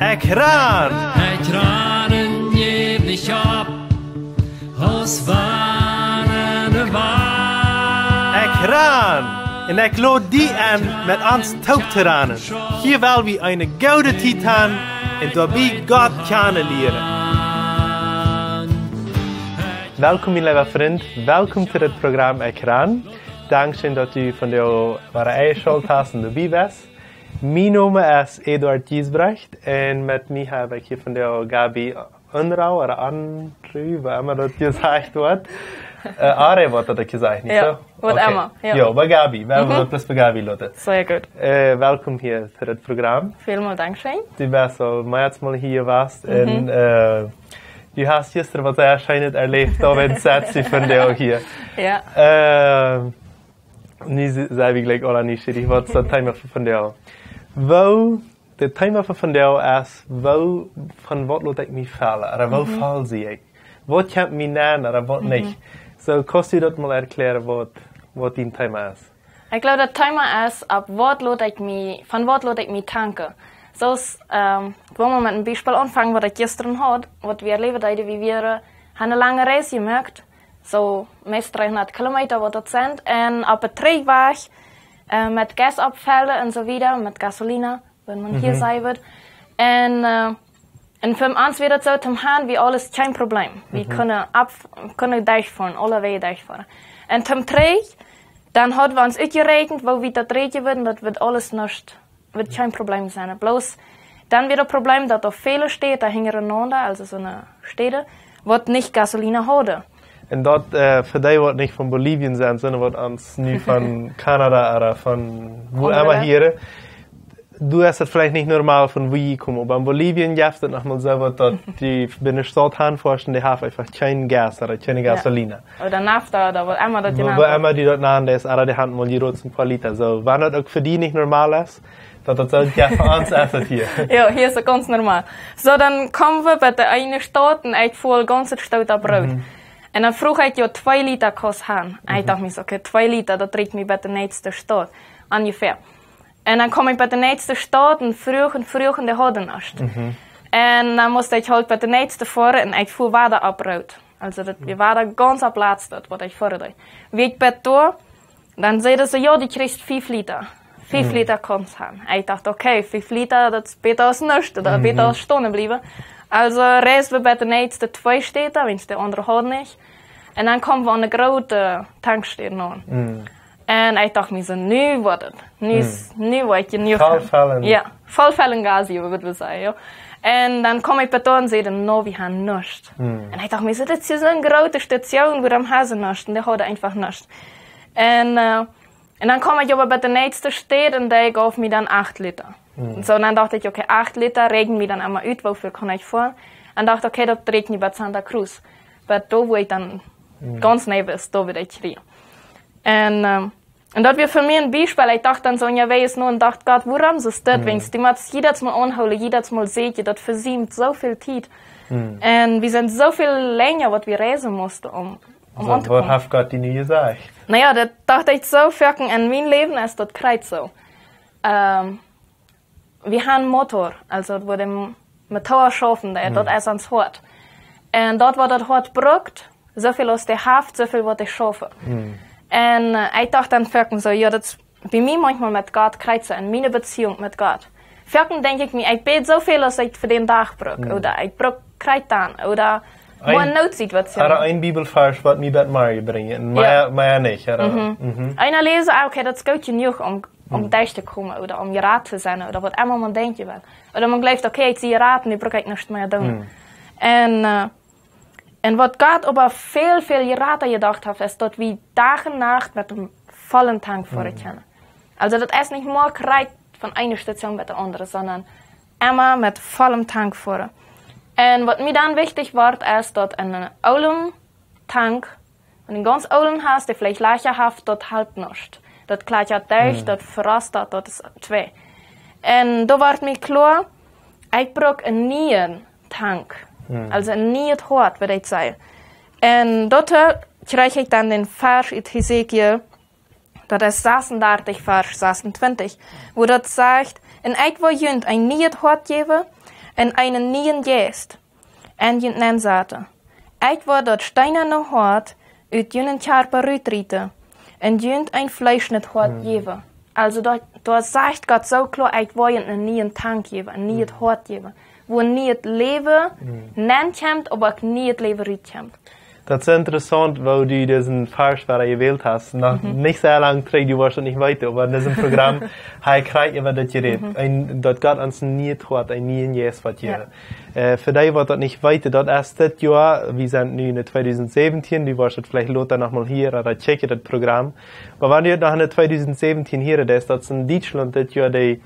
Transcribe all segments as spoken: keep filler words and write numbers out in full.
Ekj ran! Ekj ran un jäw nich opp, aus wann ne Wand. Ekj ran! Un ekj lod die enn, met ons toop to ranen. Hia well wie eene goode Tiet han un doabie Gott kjanen lieren. Welkom, mien leewa Frint. Welkom to dit Program Ekj ran. Dankscheen, daut du vondoag wada enjeschalt hast un doabie best. Mien Nomen es Eduard Giesbrecht un met mie hab ekj hia vondoag Gabi Unrau, ooda Andrew, woo emma daut jesajcht woat. Äh, Are woat daut jesajcht, nich soo? Jo, woo emma, jo. Jo, bie Gabi, wie haben daut bloos bie Gabi loten. Sea goot. Äh, welkom hia to dit Program. Välmol dankscheen. Du best aul meamols hia jewast un, äh, du hast jistren waut sea Scheenet erläft, doawäajen sitst du vondoag hia. Jo. Äh, Nu se-, sent wie jlikj aula nieschierich, waut es daut Thema fa vondoag? Woo, daut Thema fa vondoag es, woo, von waut lot ekj mie fellen, ooda woo fell ekj? Waut kjemt mie aun, ooda waut nich? Soo, kaust du daut mol erkjläaren, waut, waut dien Thema es? Ekj jleew, daut Thema es, opp waut lot ekj mie, von waut lot ekj mie tanken. Soo aus, ähm, ekj well mol met een Biespel aunfangen, waut ekj jistren haud, waut wie erläwen deeden, wie wieren, haben eene lange Reis jemoakt. Soo, meist dreehundat Kilometa woat daut sennen. Un opp dän Trigjwajch, äh, met Gas oppfellen un soo wieda, met Gasolina, woo eena hia sajen wudd. Un, äh, un fa ons wia daut soo, toom han wia aules kjeen Problem. Wie kunnen opp-, kunnen derchfoaren, aule Wäaj derchfoaren. Un toom trigj, dan hauden wie ons utjeräakjent, woo wiet daut räakjen wudd, daut wudd aules nuscht, wudd kjeen Problem sennen. Bloos, dan wia daut Problem, daut doa väle Städen hinjarenaunda, aulsoo soone Städen, waut nich Gasolina hauden. Un daut, äh, fa dee waut nich von Bolivien sent, sonda waut ons nu von Kanada ooda von woo emma hieren, du hast daut veleicht nich normal von woo jie komen, oba en Bolivien jeft daut noch mol soo waut, daut du bie ne Staut hanfoascht, dee haft eefach kjeen Gas ooda kjeene Gasolina. Ooda Nafta ooda waut emma daut jenant woat. Woo emma dee daut nanen, dee es, ooda dee haben mol jeroden een poa Lita. Soo, wan daut uk fa die nich normal es, daut daut soo, jo, fa ons es daut hia. Jo, hia es daut gaunz normal. Soo, dan kjeemen wie bie de eene Staut un ekj foa gaunz Staut opp Root. Un dan fruach ekj, jo, twee Lita kaust han. Ekj docht mie soo, okay, twee Lita, daut räakjt mie bie de näakjste Staut, onjefäa. Un dan kjeem ekj bie de näakjste Staut un fruach un fruach un dee hauden nuscht. Un dan must ekj halt bie de näakjste foaren un ekj foa wada opp Root. Aulsoo daut wia wada gaunz opp latst daut, waut ekj foaren deed. Wia ekj bie doa, dan säden see, jo, du kjrichst fief Lita. Fief Lita kaust han. Ekj docht, okay, fief Lita, daut es bäta aus nuscht, ooda bäta aus stonen bliewen. Aulsoo reisden wie bie de näakjste twee Städen, wiels dee aundre haud nich. Un dan kjeemen wie aun ne groote Tankstäd aun. Un ekj docht mie soo, nu woat et. Nu es, nu woa ekj jenuach han. Vollfellen. Jo, vollfellen Gas, jo, wudd wie sajen, jo. Un dan kjeem ekj bie doa un säden, no, wie han nuscht. Un ekj docht mie soo, dit es soone groote Staut, wuarom haben see nuscht? Un dee hauden eefach nuscht. Un, äh, un dan kjeem ekj oba bie de näakjste Städ un dee jeef mie dan acht Lita. Soo, un dan docht ekj, okay, acht Lita, räakjen wie dan emol ut, woo väl kaun ekj foaren? Un docht, okay, daut räakjt mie bie Santa Cruz. Oba doa, wua ekj dan gaunz nie wist, doa wudd ekj kjrieen. Un, ähm, un daut wia fa mie een Biespel. Ekj docht dan soo, jo, woo es nu, un docht, Gott, wuarom es daut? Wiels du motst jiedatsmol aunhoolen, jiedatsmol säkjen, daut vesiemt soo väl Tiet. Un wie sent soo väl lenja, waut wie reisen musten, om, om aun to komen. Waut haft Gott die nu jesajcht? Na jo, daut docht ekj soo, foaken en mien Läwen es daut krakjt soo. Ähm, wie haben Motor, aulsoo wua de Motor schaufen deit, daut es ons Hoat. Un daut, waut daut Hoat brukt, soo väl aus dee haft, soo väl woat dee schaufen. Un, äh, ekj docht dan foaken soo, jo, daut es bie mie maunchmol met Gott krakjt soo, en miene Beziehung met Gott. Foaken denkj ekj mie, ekj bäd soo väl aus ekj fa dän Dach bruk, ooda ekj bruk krakjt dan, ooda een, een Nootsituation. Ooda een Bibelvarsch, waut mie bat Marie brinjen, un mea, mea nich, ooda? Eena läst, ah, okay, daut es goot jenuach om om derchtokomen ooda om jerat to sennen ooda waut emma eena denkjt, jewell. Ooda eena jleeft, okay, ekj sie jerat, nu bruk ekj nuscht mea doonen. Un, äh, un waut Gott oba väl, väl jerata jedocht haft, es daut wie Dach un Nacht met eenen vollen Tank foaren kjennen. Aulsoo daut es nich mau krakjt von eene Station bat de aundre, sonda emma met vollen Tank foaren. Un waut mie dan wichtich wort, es daut een oolen Tank, wan du een gaunz oolen hast, dee veleicht Lajcha haft, daut halpt nuscht. Daut kjlatschat derch, daut verost daut, daut es twei. Un doa wort mie kloa, ekj bruk een nieen Tank. Aulsoo een nieet Hoat, wudd ekj sajen. Un doa kjrieech ekj dan dän Varsch ut Hesekiel, daut es sasuntachtig, Varsch sasuntwintich, wua daut sajcht, Un ekj woa junt een nieet Hoat jäwen un eenen nieen Jeist en junt nensaten. Ekj woa daut steenane Hoat ut junen Kjarpa rutrieten un junt een fleeschnet Hoat jäwen. Also doa, doa sajcht Gott soo kloa: Ekj woa junt eenen nieen Tank jäwen, een nieet Hoat jäwen, wua nieet Läwen nenkjemt, oba uk nieet Läwen rutkjemt. Daut es interessaunt, woo du disen Varsch wada jewält hast. Noch nich sea lang trigj, du woascht daut nich weeten, oba en disem Program hab ekj krakjt äwa daut jerät. Un daut Gott ons een nieet Hoat, een nieen Jeist woat jäwen. Äh, fa dee, waut daut nich weeten, daut es dit Joa, wie sent nu en tweedusent säwentieen, du woascht daut veleicht lota noch mol hieren, ooda checken daut Program. Oba wan du daut noch en tweedusent säwentieen hieren deist, daut es en Dietschlaunt dit Joa de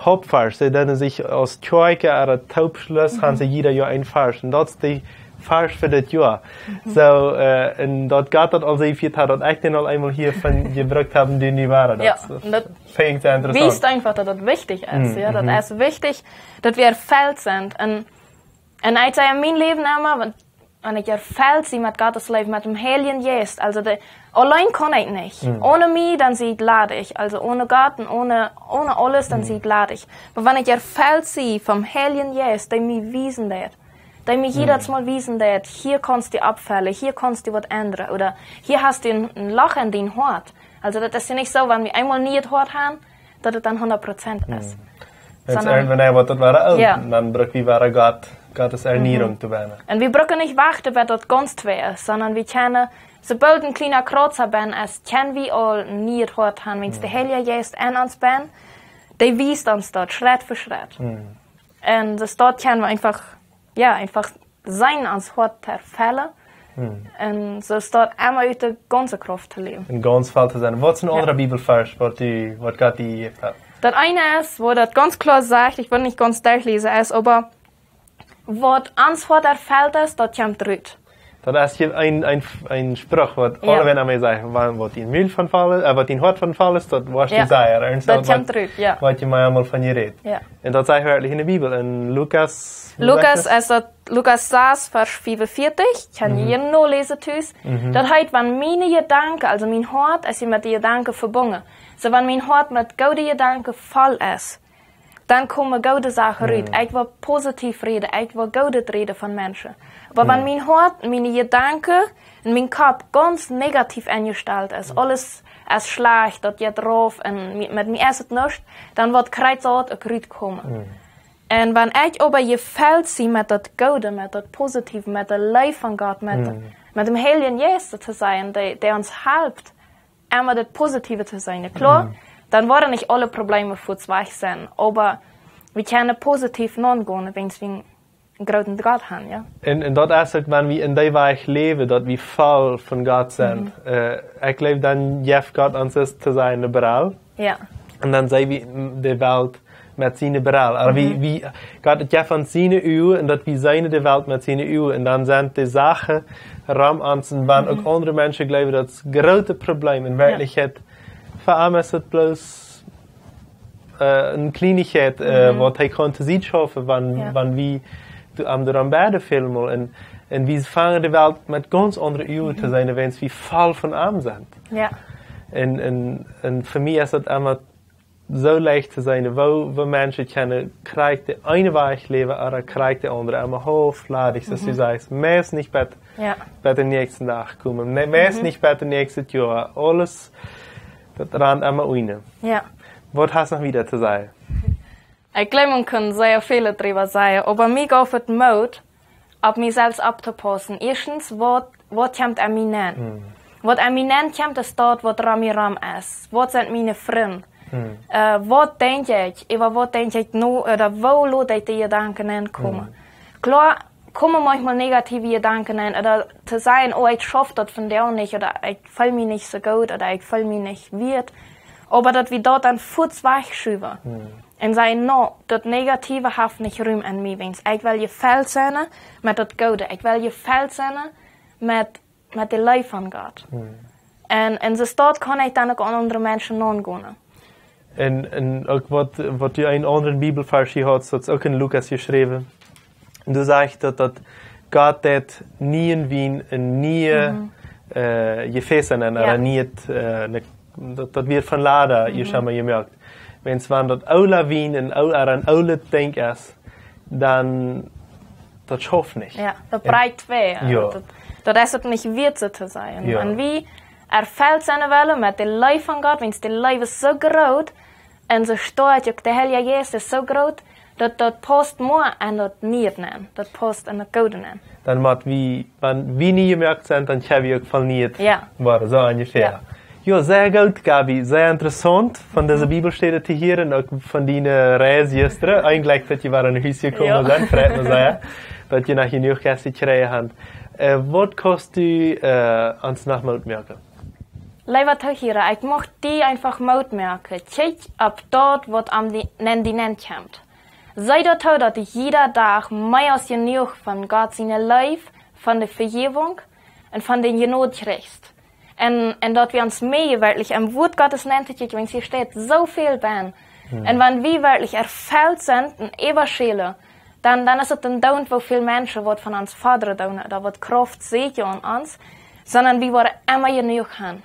Hauptvarsch. See doonen sikj aus Kjoakj ooda Toopschluss, haben see jieda Joa een Varsch. Un daut es de Varsch fa dit Joa. Soo, äh, un daut Gott daut aul soo jefieet haud, daut ekj dän aul eemol hia von jebrukt hab, dee nu wia. Jo, daut un daut finj ekj sea interessaunt. Wiest eefach, daut daut wichtich es. Jo, daut es wichtich, daut wie erfelt sent. Un, un ekj saj en mien Läwen emma, wan, wan ekj erfelt sie met Gottes Leew, met däm Heiljen Jeist, also de, auleen kaun ekj nich. Onen mie, dan sie ekj ladich. Also onen Gott un onen, onen aules, dan sie ekj ladich. Oba wan ekj erfelt sie vom Heiljen Jeist, dee mie wiesen deit, dee mie jiedet Mol wiesen deit: Hia kaust du oppfellen, hia kaust du waut endren, ooda hia hast du een, een Loch en dien Hoat. Also daut es jo nich soo, wan wie eemol nieet Hoat haben, daut et dan hundat Prozent es. Wan irjentwanea woat daut wada oolt, jo, dan bruck wie wada Gott, Gottes Ernierunk to bennen. Un wie brucken nich wachten, bat daut gaunz twei es, sonda wie kjennen, soo boolt een kjliena Krauza benn es, kjenn wie aul een nieet Hoat haben, wan de Heilje Jeist en ons benn, dee wiest ons daut Schrett fa Schrett. Un daut kjenn wie eefach, jo, eefach seenen, ons Hoat to erfellen. Un soo es daut emma ut de gaunze Krauft to läwen. Un gaunz voll to sennen. Waut es een aundra Bibelvarsch, waut du, waut Gott die jejäft haft? Daut eene es, wua daut gaunz kloa sajcht, ekj well nich gaunz derchläsen, es, oba waut ons Hoat erfelt es, daut kjemt rut. Daut es hia een, een, een Spruch, waut aule Menschen aun mie sajen, wan, waut dien Mul von voll es, äh, waut dien Hoat von voll es, daut woascht du sajen. Daut kjemt rut, jo. Waut du mie eemol von jerät. Jo. Un daut sajcht werkjlich en de Bibel, en Lukas, woo sajcht daut? Lukas, es daut Lukas sas, Varsch fiefunvieetich, kjenn jie hia noläsen tus. Daut heet, wan miene Jedanken, also mien Hoat, es hia met de Jedanken vebungen. Soo, wan mien Hoat met goode Jedanken voll es, dan komen goode Sachen rut. Ekj woa positiev räden, ekj woa Goodet räden von Menschen. Oba wan mien Hoat, miene Jedanken un mien Kopp gaunz negatiev enjestalt es, aules es schlajcht, daut jeit rauf un mi-, met mie es et nuscht, dan woat krakjt soo uk rutkomen. Un wan ekj oba jefelt sie met daut Goode, met daut Positiewe, met de Leew von Gott, met, met däm Heiljen Jeist to sennen, dee, dee ons halpt, emma daut Positiewe to seenen. Kloa, dan woaren nich aule Probleme fuaz wajch sennen, oba wie kjennen positiev nogonen, wan wie een grooten Gott haben, jo. Un, un daut es uk, wan wie en dee Wajch läwen, daut wie voll von Gott sent. Äh, ekj gleew, dan jeft Gott ons es to seenen Brill. Jo. Un dan seenen wie de Welt met siene Brill. Oba wie, wie, Gott jeft ons siene Uagen un daut wie seenen de Welt met siene Uagen. Un dan sent de Sachen rom ons, un wan uk aundre Menschen jleewen, daut es groote Problem. En Werkjlichkjeit, fa am es et bloos, äh, eene Kjleenichkjeit, äh, waut hee kaun to Sied schaufen, wan, wan wie doa am doaraun bäden väl mol. Un, un wie fangen de Welt met gaunz aundre Uagen to seenen, wan wie voll von am sent. Jo. Un, un, un fa mie es daut emma soo leicht to seenen, woo, woo Menschen kjennen krakjt de eene Wajch läwen, ooda krakjt de aundre, emma haulf ladich, soo aus du sajchst, meist nich bat, bat dän näakjsten Dach komen, me-, meist nich bat daut näakjste Joa, aules, daut rant emma unja. Jo. Waut hast noch wieda to sajen? Ekj gleew, maun kunn sea väl doaräwa sajen, oba mie jeef et Moot, opp mie selfst opptopaussen. Ieeschtens, waut, waut kjemt aun mie nenn? Waut aun mie nenn kjemt, es daut, waut rom mie rom es. Waut sent miene Frind? Äh, waut denkj ekj? Äwa waut denkj ekj no? Ooda woo lot ekj de Jedanken nenkomen? Kloa, komen maunchmol negative Jedanken nenn, ooda to sajen: Oh, ekj schauf daut vondoag nich, ooda ekj feel mie nich soo goot, ooda ekj feel mie nich wieet. Oba daut wie daut dan fuaz wajchschuwen. Un sajen: No, daut Negative haft nich Rum en mie, wiels ekj well jefelt sennen met daut Goode. Ekj well jefelt sennen met, met de Leew von Gott. Un, un soo daut kaun ekj dan uk aun aundre Menschen nogonen. Un, un uk waut, waut du een aundren Bibelvarsch hia hast, daut es uk en Lukas jeschräwen. Du sajchst daut, daut Gott deit nieen Wien en niee, äh, Jefäss nenn, ooda niee, äh, ne, daut, daut woat von Lada, hia schon mol jemoakt. Wiels wan daut oola Wien un oo-, ooda een oolet Dinkj es, dan, daut schauft nich. Jo, daut brakjt wada. Jo. Daut, daut es uk nich wieet, soo to sajen. Jo. Wan wie erfelt sennen wellen met de Leew von Gott, wiels de Leew es soo groot un soo stoakj, uk de Heilje Jeist es soo groot, daut, daut paust mau aun daut Nieet nenn. Daut paust aun daut Goode nenn. Dan mott wie, wan wie nie jemoakt sent, dan kjenn wie uk von Nieet Jo. woaren, soo onjefäa. Jo. Jo, sea goot, Gabi. Sea interessaunt, von dise Mhm. Bibelstäd to hieren, uk von diene Reis jistren. Eejentlich, daut jie wada no Hus jekomen Jo. sent, freit mie sea, daut jie noch jenuach Gäste jekjräajen haben. Äh, waut kaust du, äh, ons noch Moot moaken? Leewa Toohiera, ekj mucht die eefach Moot moaken. Kjikj opp daut, waut aun die, nenn die nenn kjemt. See daut too, daut du jieda Dach mea aus jenuach von Gott siene Leew, von de Vejäwunk un von de Jnod kjrichst. Un, un daut wie ons mea werkjlich em Wuat Gottes nenn to kjikjen, wiels hia steit soo väl bie. Mhm. Un wan wie werkjlich erfelt sent un äwaschälen, dan, dan es et een Doont, woo väl Menschen waut von ons fodren doonen, ooda waut Krauft sieekjen aun ons, sonda wie woaren emma jenuach haben.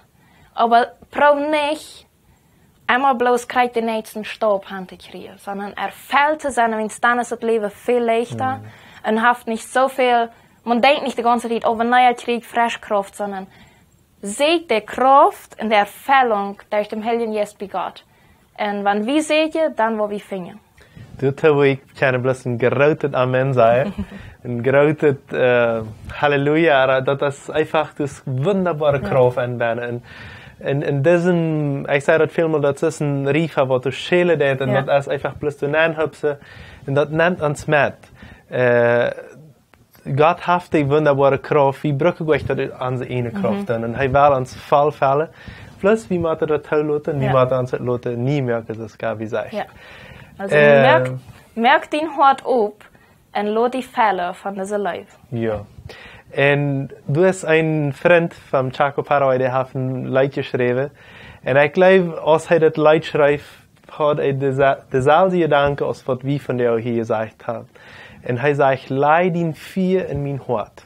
Oba proow nich, emma bloos krakjt dän näakjsten Staup han to kjrieen, sonda erfelt to sennen, wiels dan es daut Läwen väl leichta Mhm. un haft nich soo väl, maun denkjt nich de gaunze Tiet, oh, wanea kjrie ekj fresche Krauft, sonda sieekj de Krauft un de Erfellunk derch dän Heiljen Jeist bie Gott. Un wan wie sieekjen, dan woa wie finjen. Doatoo well ekj kjennen bloos een grootet Amen sajen. Een grootet, äh, Halleluja. Oba daut es eefach daut wundaboare Jo. Krauft aun bennen. Un, un, un disen, ekj saj daut välmol, daut es een Riefa, waut de Själ deit. Un Jo. daut es eefach bloos doa nenn hupsen. Un daut nemt ons met. Äh, Gott haft dee wundaboare Krauft, wie brucken nich daut onse eejne Krauft Mhm. doonen. Un hee well ons voll fellen. Plus, wie motten daut toloten, wie Jo. motten ons daut loten, nie moaken, daut es Gabi sajcht. Jo. Aulsoo, Äh, moak, moak dien Hoat op un lot die fellen von dise Leew. Jo. Un du hast een Frint von Chaco Paraguay, dee haft een Leet jeschräwen. Un ekj jleew, aus hee daut Leet schreef, haud hee de, deselwje Jedanken aus waut wie vondoag hia jesajcht haben. Un hee sajcht: "Laj dien Fia en mien Hoat."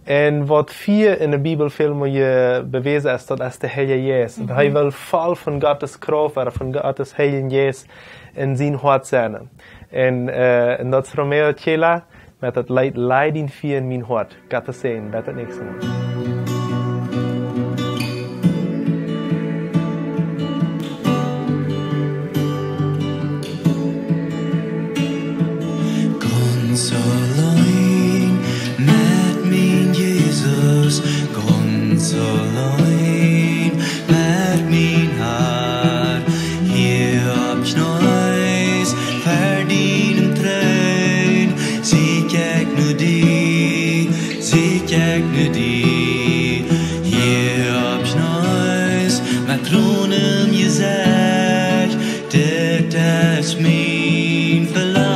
Un waut Fia en de Bibel väl mea bewäsen es, daut es de Heilje Jeist. Un Mhm. hee well voll von Gottes Krauft, ooda von Gottes Heiljen Jeist en sien Hoat sennen. Un, äh, un daut es Romeo Chela, met daut Leet "Laj dien Fia en mien Hoat". Gottes Säajen, bat daut näakjste Mol. Gaunz auleen met mien Jesus, gaunz auleen met mien Har, hia opp Kjnees ver dienem Troon, sieekj ekj no die, sieekj ekj no die. Hia opp Kjnees met Tronen em Jesecht, dit es mien Velangen.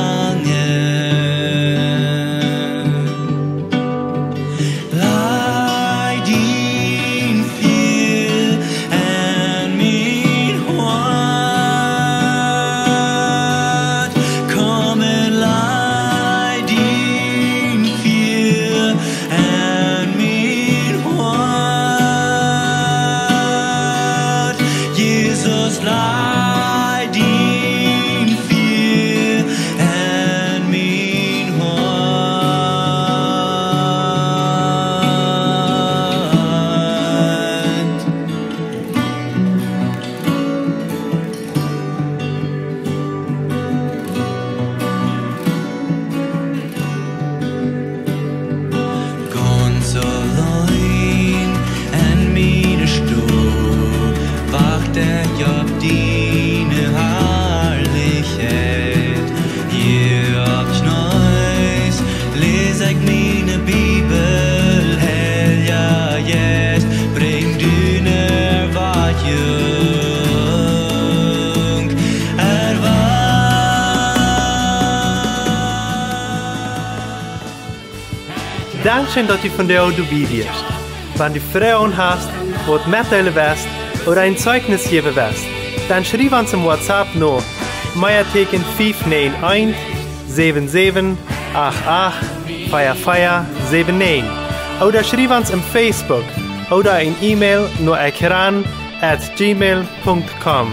Laj dien Fia en mien Hoat. Komm un laj dien Fia en mien Hoat. Jesus, laj dien Fia en mien Hoat. Gaunz auleen en miene Stow wacht ekj opp diene Harlichkjeit. Hia opp Kjnees läs ekj miene Bibel, Heilja Jeist, brinj du Erwachung, Erwachung. Dankscheen, daut du vondoag doabie wieescht. Wan du Froagen hast, waut metdeelen west ooda een Zeichnis jäwen west, dan schriew ons em WhatsApp no Meateeken fief näajen eent, säwen säwen, acht acht, vea vea, säwen näajen. Ooda schriew ons em Facebook ooda een E-Mail no ekran at gmail punkt com.